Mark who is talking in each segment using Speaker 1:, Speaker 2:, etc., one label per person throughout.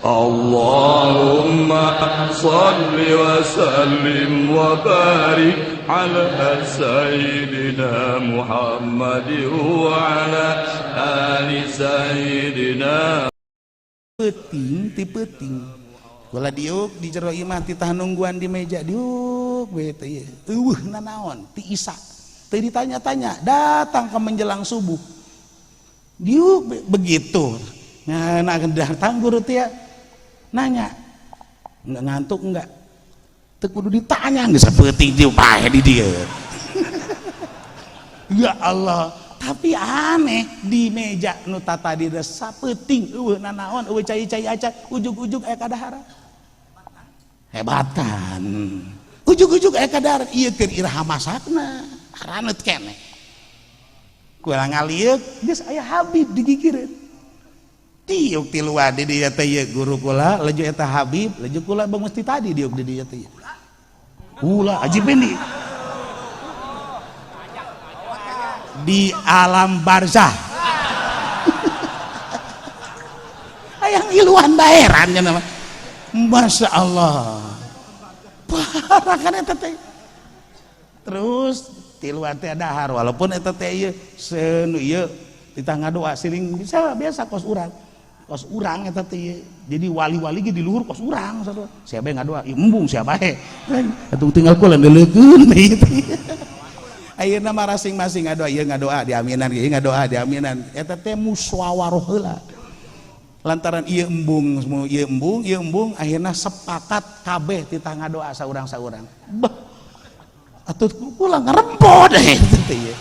Speaker 1: Allahumma salli wa sallim wa barik ala sayyidina Muhammad wa ala ali sayyidina.
Speaker 2: Peuting ti peuting kula diuk di jero imah titah nungguan di meja diuk we teh eueuh nanaon ti isa teu ditanya-tanya datang ke menjelang subuh diuk begitu. Nah, datang guru teh nanya nggak ngantuk enggak teu kudu ditanya geus peuting dieu bae di dieu. Ya Allah, tapi aneh di meja nu tadi da sapeuting eueuh nanaon eueuh cai-cai acan ujug-ujug aya kadahara hebatan ujug-ujug aya kadahara ieu keur iraha masakna haraneut keneh kula ngalieuk geus aya Habib digigireun diuk tiluan di dieu teh ieu guru kula laju eta Habib laju kula bang mesti tadi diuk di dieu teh ulah Haji Pendi di alam barzah hayang iluan baeran nya nama Masya Allah parah kan eta teh. Terus tiluan teh dahar walaupun eta teh ieu seunu ieu titah ngadoa siling bisa biasa kos urang eta teh jadi wali-wali ge di luhur kos urang siapa yang ngadoa embung siapa he atuh tinggal kula neuleukeun ayeuna mah masing-masing ngadoa ieu ngadoa diaminan ieu ngadoa diaminan eta teh musyawarah heula lantaran ieu embung ieu embung ieu embung akhirna sepakat kabeh titah ngadoa saurang-saurang bah atuh kula ngarempo deh eta teh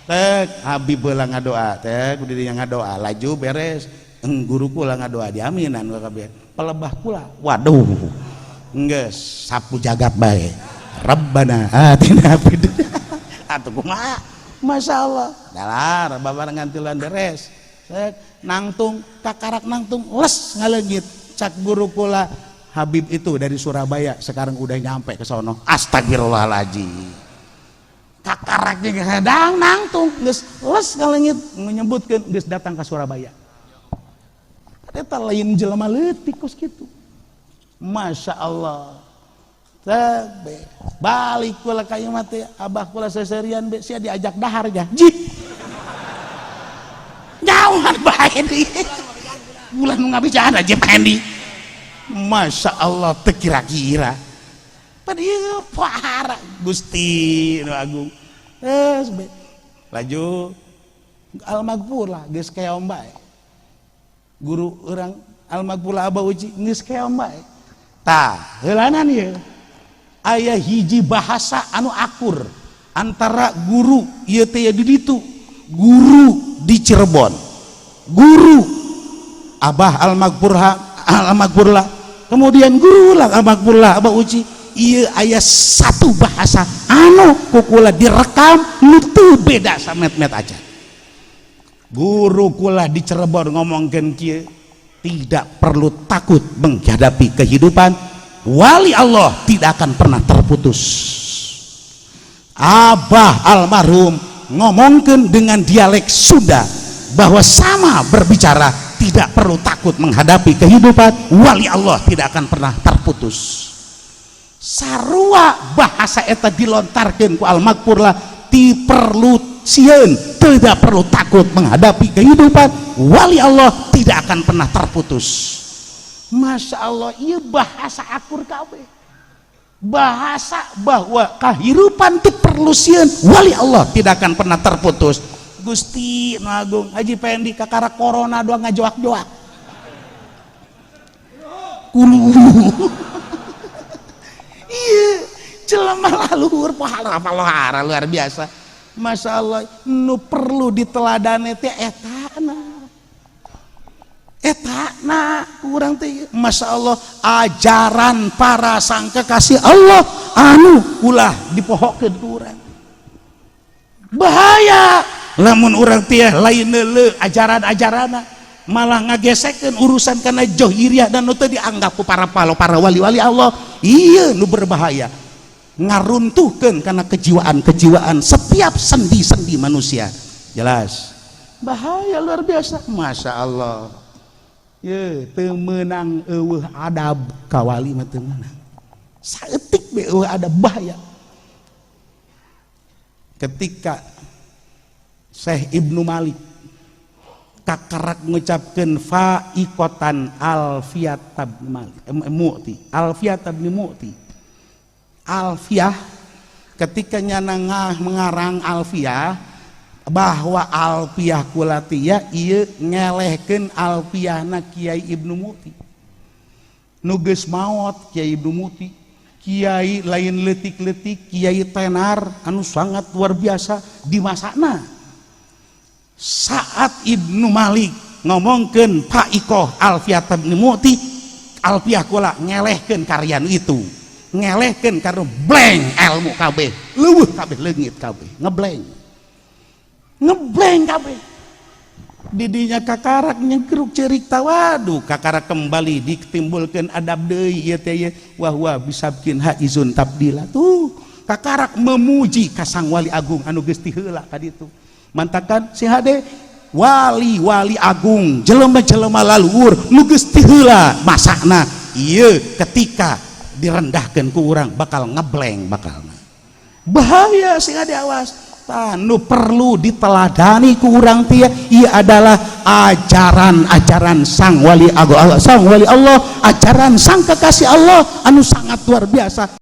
Speaker 2: teh Habib heula ngadoa teh kudu dinya ngadoa laju beres guru kula ngadoa diaminan kabeh pelebah kula waduh geus sapu jagat bae Rabbana atina fid dunya atuh kumaha masyaallah dalar babarengan tiluan beres nangtung kakarak nangtung les ngaleungit cak guru kula Habib itu dari Surabaya sekarang udah nyampe ke sono astagfirullahaladzim kakarak jeung hadang nangtung geus les ngaleungit menyebutkeun geus datang ke Surabaya eta lain jelema leutik kos kitu Masya Allah. Teh balik kula ka imah teh abah kula seserian be sia diajak dahar ja jih jauhan bae di bulan nu ngabicara je Pendi Masya Allah teu kira-kira pada ieu parah Gusti nu agung geus be laju almagfur lah geus keom bae guru urang almagfur lah abah uci geus keom bae tah heulanan ieu aya hiji bahasa anu akur antara guru ieu teh di ditu guru di Cirebon guru abah almagfurha almagfurlah kemudian guru lah almagfurlah abah uci ieu aya satu bahasa anu kukula direkam nu teu beda samet-met aja guru kula di Cirebon ngomongkeun kieu tidak perlu takut menghadapi kehidupan wali Allah tidak akan pernah terputus. Abah almarhum ngomongkeun dengan dialek Sunda bahwa sama berbicara tidak perlu takut menghadapi kehidupan wali Allah tidak akan pernah terputus. Sarua bahasa eta dilontarkeun ku almagfurlah ti perlu sieun tidak perlu takut menghadapi kehidupan wali Allah tidak akan pernah terputus. Masya Allah ieu bahasa akur kabeh bahasa bahwa kehidupan itu perlu sieun wali Allah tidak akan pernah terputus. Gusti nu agung Haji Pendi kakara corona doang ngajoak-joak kulu iya jelema laluhur pahala palohara luar biasa. Masya Allah nu perlu diteladane teh etana etana kurang teh Masya Allah ajaran para sang kekasih Allah anu ulah dipohokeun ku urang bahaya lamun urang teh lain neuleuh ajaran-ajarana malah ngagesekeun urusan kana johiriah dan nu teu dianggap ku para palo para wali-wali Allah ieu nu berbahaya ngaruntuhkeun kana kejiwaan-kejiwaan setiap sendi-sendi manusia jelas bahaya luar biasa. Masya Allah. Ye, teu meunang eueuh adab ka wali mah, teu meunang. Saeutik be eueuh adab bahaya. Ketika Syekh Ibnu Malik kakarak ngucapkeun faiqotan Alfiyat bin Malik, Mu'ti, Alfiyat bin Mu'ti. Alfiyah, ketika nyana mengarang Alfiyah bahwa Alfiyah kulatiyah ieu ngelehkeun Alfiyahna Kiai Ibnu Mu'ti. Nu geus maot Kiai Ibnu Mu'ti, kiai lain leutik-leutik, kiai tenar anu sangat luar biasa di masana. Saat Ibnu Malik ngomongkeun Faiqoh Alfiyah bin Mu'ti, Alfiyah kula ngelehkeun karya itu, ngelehkeun karena blank ilmu kabeh, leuweuh kabeh, leungit kabeh, ngeblank, ngeblank kabeh. Didinya kakarak nyengkeruk cerik tawadu, kakarak kembali ditimbulkeun adab deui ieu teh ieu wahwa bisabkin haizun tabdila. Tuh kakarak memuji ka sang wali agung anu geus tiheula ka ditu. Mantakan si hade wali-wali agung, jelema-jelema laluhur nu geus tiheula masakna ieu, ketika direndahkeun ku urang bakal ngeblank, bakal bahaya. Sing hade awas. Nu perlu diteladani ku urang tia ia adalah ajaran-ajaran sang wali agung, sang wali Allah, ajaran sang kekasih Allah anu sangat luar biasa.